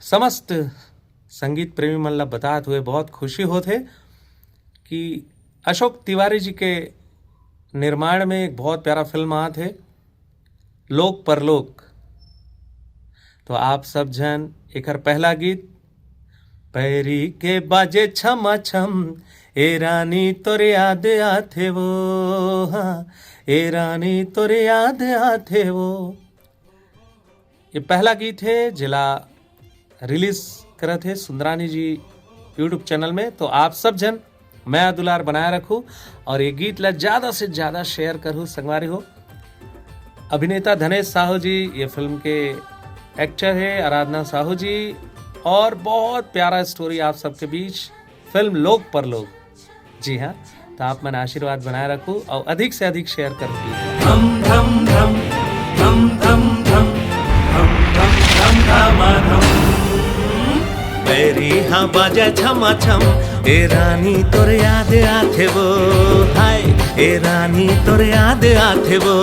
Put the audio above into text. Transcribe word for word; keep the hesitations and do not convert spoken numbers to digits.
समस्त संगीत प्रेमी मन ला बतात हुए बहुत खुशी होत हे कि अशोक तिवारी जी के निर्माण में एक बहुत प्यारा फिल्म आत हे, लोक परलोक। तो आप सब झन एकर पहला गीत, पैरी के बाजे छमा छम, ए रानी तोर याद आथे वो, हाँ, ए रानी तोर याद आथे वो। ये पहला गीत हे जेला रिलीज करत हे सुंदरानी जी YouTube चैनल में। तो आप सब झन मया दुलार बनाए रखू और ये गीत ला ज्यादा से ज्यादा शेयर करू संगवारी हो। अभिनेता धनेश साहू जी ये फिल्म के एक्टर हे, आराधना साहू जी, और बहुत प्यारा स्टोरी आप सबके बीच, फिल्म लोक परलोक। जी हाँ, तो आप मन आशीर्वाद बनाए रखू और अधिक से अधिक शेयर करू। धम धम धम, धम धम धम, धम धम धम धमाधम। बैरी हाँ बाजा छमा छम, ए रानी तोर याद आथे वो, हाय, ए रानी तोर याद आथे वो।